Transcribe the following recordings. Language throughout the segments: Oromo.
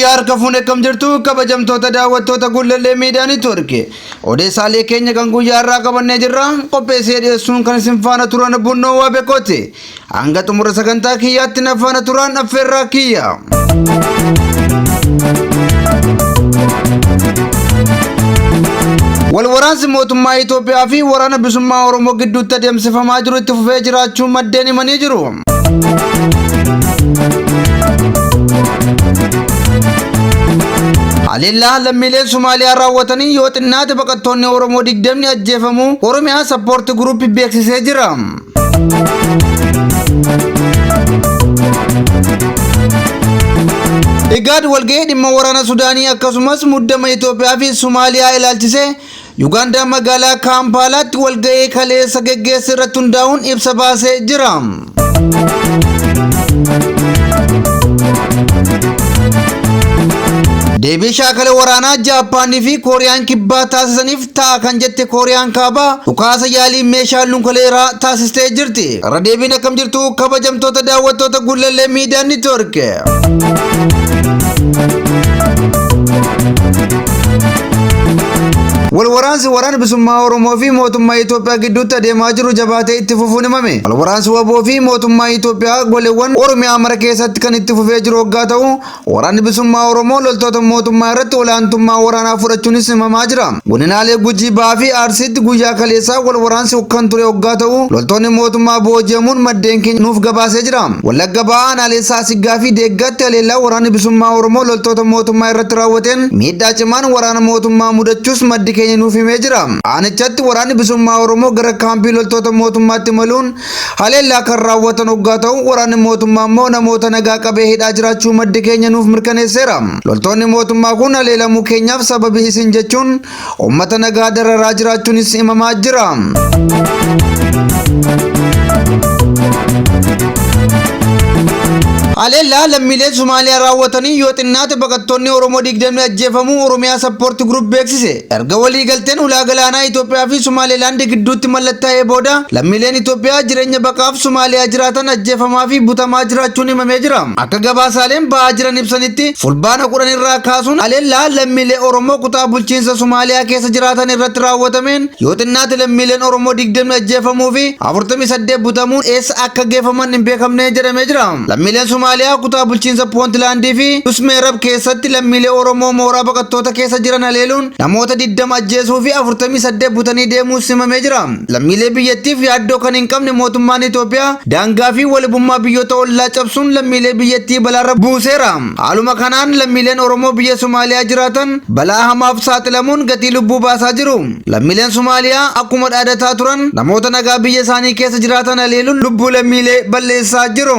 Yooyyaa harka fuune akkam jirtu kabajamtoota daawwattoota Gullallee Miidiyaa Neetwoork. Odeessaalee keenya kan guyyaa irraa qabannee jirra. Qopheessee dhiyeessuun kan isin faana turan Bunnoo Waabekooti. Hanga xumura sagantaa kiyyaatti na faana turaan affeerraa kiyya. Wal waraansi mootummaa Itoophiyaa fi waraana bilisummaa Oromoo gidduutti adeemsifamaa jiru itti fufee jiraachuu maddeen himanii jiru. Haleellaa lammiileen Somaaliyaa raawwatanii yoo xinnaate baqattoonni Oromoo 20 ajjeefamuu Oromiyaa Sappoorti Guruup beeksisee jira. Igaad walga'ii dhimma waraana Sudaanii akkasumas muddama Itoophiyaa fi Somaaliyaa ilaalchisee Yugaandaa magaalaa Kaampaalaatti walga'ii kaleessa geggeesse irratti hundaa'uun ibsa baasee jira. Deebii shaakala waraanaa Jaappaanii fi Kooriyaan Kibbaa taasisaniif ta'a kan jette Kooriyaan Kaabaa dhukaasa yaalii meeshaa nukileeraa taasistee jirti. Irra deebiin akkam jirtu kabajamtoota daawwattoota Gullallee Miidiyaa Neetwoork. Wal waraansi waraana bilisummaa Oromoo fi mootummaa Itoophiyaa gidduutti adeemaa jiru jabaatee itti fufuun himame. Wal waraansi WBO fi mootummaa Itoophiyaa goleewwan Oromiyaa mara keessatti kan itti fufee jiru hoggaa ta'u, waraanni bilisummaa Oromoo loltoota mootummaa irratti olaantummaa waraanaa fudhachuunis himamaa jira. Godinaalee Gujii Bahaa fi Arsiitti guyyaa kaleessaa wal waraansi kan ture hoggaa ta'u, loltoonni mootummaa booji'amuun maddeen keenya nuuf gabaasee jira. Wallagga Bahaa aanaalee Saasiggaa fi Deeggaatti haleellaa waraanni bilisummaa Oromoo loltoota mootummaa irratti raawwateen miidhaa cimaan waraana mootummaa mudachuus maddi keenya nuuf himee jira. Aanichatti waraanni bilisummaa Oromoo gara kaampii loltoota mootummaatti imaluun haleellaa kan raawwatan hoggaa ta'u, waraanni mootummaa immoo namoota nagaa qabee hidhaa jiraachuu maddi keenya nuuf mirkaneesseera. Loltoonni mootummaa kun haleelamuu keenyaaf sababii isin jechuun uummata nagaa dararaa jiraachuunis himamaa jira. Haleellaa lammiileen Somaaliyaa raawwatanii yoo xinnaate baqattoonni Oromoo 20 ajjeefamuu Oromiyaa Sappoorti Group beeksise. Erga waliigalteen ulaa galaanaa Itoophiyaa fi Somaalilaand gidduutti mallattaa'ee booda lammiileen Itoophiyaa jireenya baqaaf Somaaliyaa jiraatan ajjeefamaa fi butamaa jiraachuun himamee jira. Akka gabaasaaleen ba'aa jiran ibsanitti Fulbaana 10 irraa kaasuun haleellaa lammiilee Oromoo kutaa bulchiinsa Somaaliyaa keessa jiraatan irratti raawwatameen yoo xinnaate lammiileen Oromoo 20 ajjeefamuu fi 48 butamuun eessa akka geeffaman hin beekamne jedhamee jira. Lammiileen Somaaliyaa kutaa bulchiinsa Poontilaandii fi Usmeerab keessatti lammiilee Oromoo mooraa baqattoota keessa jiran haleeluun namoota 20 ajjeesuu fi 48 butanii deemuus himamee jira. Lammiilee biyyattiif yaaddoo kan hin qabne mootummaan Itoophiyaa daangaa fi walabummaa biyyoota ollaa cabsuun lammiilee biyyattii balaarra buuseera. Haaluma kanaan lammiileen Oromoo biyya Somaaliyaa jiraatan balaa hamaaf saaxilamuun gatii lubbuu baasaa jiru. Lammiileen Somaaliyaa akkuma dhaadataa turan namoota nagaa biyya isaanii keessa jiraatan haleeluun lubbuu lammiilee balleessaa jiru.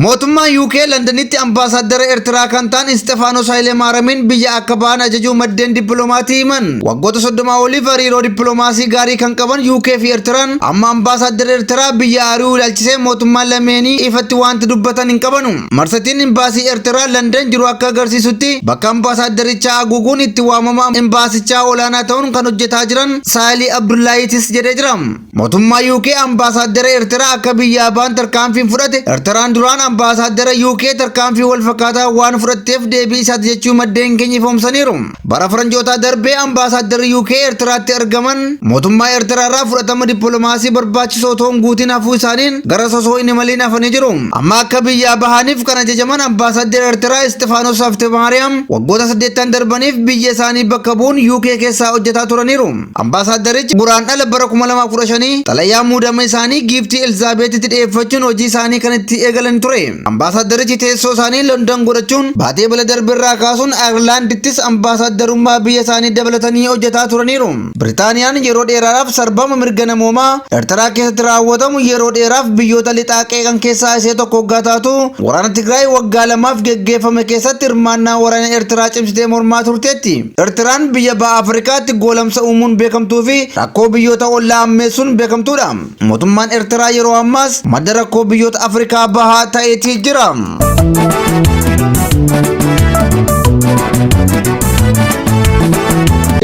Mootummaan UK Londonitti ambaasaaddara Eertiraa kan ta'an Isxifaanos Haayilemaaramiin biyya akka ba'an ajajuu maddeen dippiloomaasii himan. Waggoota 30 oliif hariiroo dippiloomaasii gaarii kan qaban UK fi Eertiraan amma ambaasaaddara Eertiraa biyya ari'uu ilaalchisee mootummaan lameenii ifatti wanti dubbatan hin qabanu. Marsatiin imbaasii Eertiraa London jiru akka agarsiisutti bakka ambaasaaddaricha haguuguun itti waamama imbaasichaa olaanaa ta'uun kan hojjetaa jiran Saalii Abdullaahiitis jedhee jira. Mootummaa UK ambaasaaddara Eertiraa akka biyyaa ba'an tarkaanfiin fudhate Eertiraan duraan ambaasaaddara UK tarkaanfii wal fakkaataa waan fudhatteef deebii isaati jechuu maddeen keenya ifoomsaniiru. Bara faranjootaa darbee ambaasaadarri UK Eertiraatti argaman mootummaa Eertiraa irraa fudhatama dippiloomaasii barbaachisoo otoo hin guutiin hafuu isaaniin gara sosoo hin imaliin hafanii jiru. Amma akka biyyaa bahaniif kan ajajaman ambaasaaddar Eertiraa Isxifaanos Haftemaariyaam waggoota 8 darbaniif biyya isaanii bakka bu'uun UK keessaa hojjetaa turaniiru. Ambaasaaddarichi Guraandhala bara 2015 xalayaa muudama isaanii giiftii Elzaabeetitti dhiyeeffachuun hojii isaanii kan itti eegalan ture. Ambaasaaddarichi teessoo isaanii London godhachuun baatee bala darbe irraa kaasuun Ayirlaandittis ambaasaaddarummaa biyya isaanii dabalatanii hojjetaa turaniiru. Biritaaniyaan yeroo dheeraadhaaf sarbama mirga namoomaa Eertiraa keessatti raawwatamu yeroo dheeraaf biyyoota lixaa qeeqan keessaa ishee tokko hoggaa taatu waraana Tigraay waggaa lamaaf geggeeffame keessatti hirmaannaa waraana Eertiraa cimsitee mormaa turteetti. Eertiraan biyya baha Afrikaatti goolamsa uumuun beekamtuu fi rakkoo biyyoota ollaa ammeessuun beekamtuudha. Mootummaan Eertiraa yeroo ammaas madda rakkoo biyyoota Afrikaa bahaa ta'eetii jira.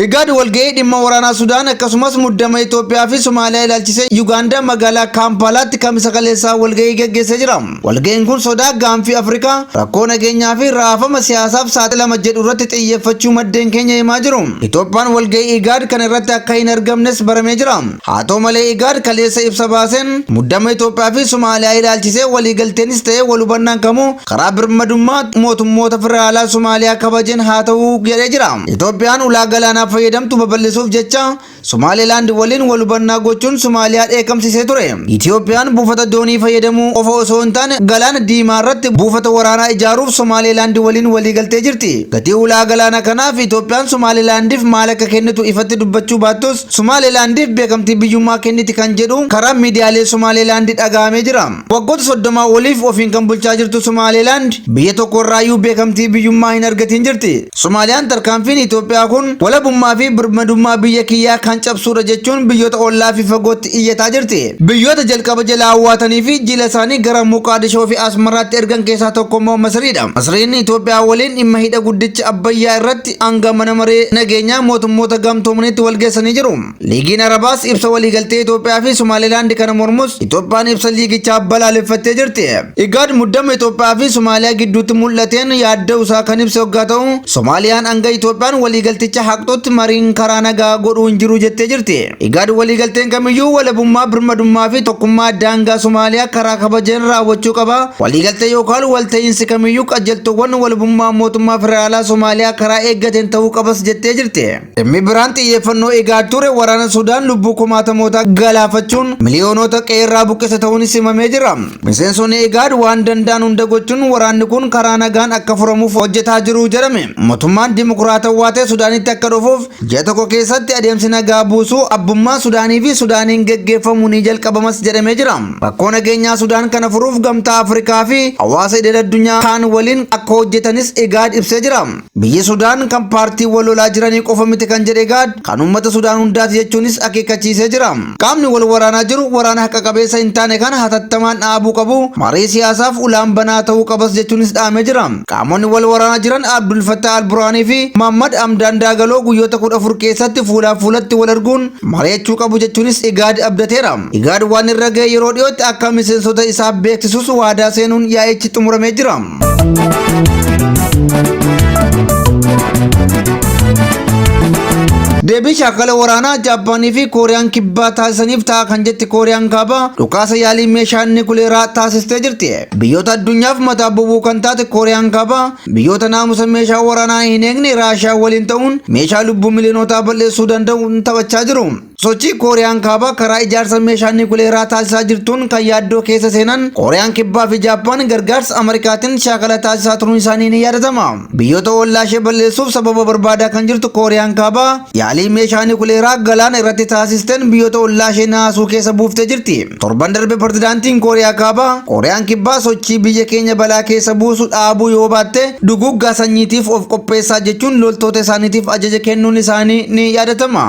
Igaad walga'ii dhimma waraanaa Sudaan akkasumas muddama Itoophiyaa fi Somaaliyaa ilaalchisee Yugaandaa magaalaa Kaampaalaatti Kamisa kaleessaa walga'ii geggeessee jira. Walga'iin kun sodaa gaanfi Afrikaa rakkoo nageenyaa fi raafama siyaasaaf saaxilama jedhu irratti xiyyeeffachuu maddeen keenya himaa jiru. Itoophiyaan walga'ii Igaad kana irratti akka hin argamnes baramee jira. Haa ta'u malee Igaad kaleessa ibsa baaseen muddama Itoophiyaa fi Somaaliyaa ilaalchisee waliigalteenis ta'ee wal hubannaan kamuu karaa birmadummaa mootummoota federaalaa Somaaliyaa kabajeen haa ta'u jedhee jira. Itoophiyaan ulaa galaanaa fayyadamtu babal'isuuf jecha Somaalilaand waliin wal hubannaa gochuun Somaaliyaa dheekkamsiisee ture. Itoophiyaan buufata doonii fayyadamuu qofa osoo hin taane galaana diimaa irratti buufata waraanaa ijaaruuf Somaalilaand waliin waliigaltee jirti. Gatii ulaa galaana kanaaf Itoophiyaan Somaalilaandiif maal akka kennitu ifatti dubbachuu baattus Somaalilaandiif beekamtii biyyummaa kenniti kan jedhu karaa miidiyaalee Somaalilaand dhaga'amee jira. Waggoota 30 oliif ofiin kan bulchaa jirtu Somaalilaand biyya tokko irraayyuu beekamtii biyyummaa hin argatiin jirti. Somaaliyaan tarkaanfiin Itoophiyaa kun walabummaa fi birmadummaa biyya kiyyaa kan cabsuudha jechuun biyyoota ollaa fi fagootti iyyataa jirti. Biyyoota jalqaba jala awwaatanii fi jila isaanii gara Moqaadishoo fi Asmaraatti ergan keessaa tokko immoo Masriidha. Masriin Itoophiyaa waliin dhimma hidha guddicha Abbayyaa irratti hanga mana maree nageenyaa mootummoota gamtoomaniitti wal geessanii jiru. Liigiin Arabaas ibsa waliigaltee Itoophiyaa fi Somaalilaand kana mormus Itoophiyaan ibsa liigichaa balaaleffattee jirti. Igaad muddama Itoophiyaa fi Somaaliyaa gidduutti mul'ateen yaadda'u isaa kan ibse hoggaa ta'u, Somaaliyaan hanga Itoophiyaan waliigalticha haqxutti mariin karaa nagaa godhuu hin jiru jettee jirti. Igaad waliigalteen kamiyyuu walabummaa, birmadummaa fi tokkummaa daangaa Somaaliyaa karaa kabajeen raawwachuu qaba. Waliigaltee yookaan walta'iinsi kamiyyuu qajeeltowwan walabummaa mootummaa federaalaa Somaaliyaa karaa eeggateen ta'uu qabas jettee jirti. Dhimmi biraan xiyyeeffannoo Igaad ture waraana Sudaan lubbuu kumaatamootaa galaafachuun miliyoonota qe'eerraa buqqise ta'uunis himamee jira. Miseensonni Igaad waan danda'an hunda gochuun waraanni kun karaa nagaan akka furamuuf hojjetaa jiru jedhame. Mootummaan dimokiraatawaa ta'e Sudaanitti akka dhufuuf ji'a tokko keessatti adeemsi nagaa buusuu abbummaa Sudaanii fi Sudaaniin geggeeffamu ni jalqabamas jedhamee jira. Rakkoo nageenyaa Sudaan kana furuuf Gamtaa Afrikaa fi hawaasa idil addunyaa kaan waliin akka hojjetanis Igaad ibsee jira. Biyyi Sudaan kan paartii wal lolaa jiranii qofa miti kan jedhe Igaad kan uummata Sudaan hundaati jechuunis akeekkachiisee jira. Qaamni wal waraanaa jiru waraana haqa qabeessa hin taane kana hatattamaan dhaabuu qabu, marii siyaasaaf ulaan banaa ta'uu qabas jechuunis dhaamee jira. Qaamonni wal waraanaa jiran Abdul Fattah Al-Burhaanii fi Muhammad Hamdaan Daagaloo guyyoota 14 keessatti fuulaa fuulatti wal arguun mari'achuu qabu jechuunis Igaad abdateera. Igaad waan irra ga'e yeroo dhiyootti akka miseensota isaa beeksisus waadaa seenuun yaa'ichi xumuramee jira. Deebii shaakala waraanaa Jaappaanii fi Kooriyaan Kibbaa taasisaniif ta'a kan jette Kooriyaan Kaabaa dhukaasa yaalii meeshaa nikuleeraa taasistee jirti. Biyyoota addunyaaf mataa bobuu kan taate Kooriyaan Kaabaa biyyoota naamusa meeshaa waraanaa hin eegne Raashiyaa waliin ta'uun meeshaa lubbuu miliyonotaa balleessuu danda'u taphachaa jiru. Sochii Kooriyaan Kaabaa karaa ijaarsa meeshaa nikuleeraa taasisaa jirtuun kan yaaddoo keessa seenan Kooriyaan Kibbaa fi Jaappaan gargaarsa Ameerikaatiin shaakala taasisaa turuun isaanii ni yaadatama. Biyyoota ollaa ishee balleessuuf sababa barbaadaa kan jirtu Kooriyaan Kaabaa yaalii meeshaa nikuleeraa galaana irratti taasisteen biyyoota ollaa ishee naasuu keessa buuftee jirti. Torban darbe pirezidaantiin Kooriyaa Kaabaa Kooriyaan Kibbaa sochii biyya keenya balaa keessa buusu dhaabuu yoo baatte duguuggaa sanyiitiif of qopheessaa jechuun loltoota isaaniitiif ajaja kennuun isaanii ni yaadatama.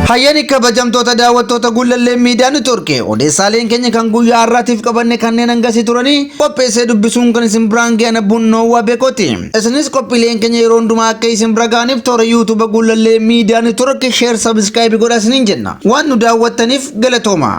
Hayyani kabajamtoota daawwattoota Gullallee Miidiyaa Network odeessaaleen keenya kan guyyaa har'aatiif qabanne kanneen hangasii turanii qopheessee dubbisuun kan isin biraan ga'an abbuun Noowwaa Beekooti. Isinis qophiileen keenya yeroo hundumaa akka isin bira ga'aniif toora YouTube Gullallee Miidiyaa Network share subscribe godhaa isiniin jenna. Waan nu daawwattaniif galatooma.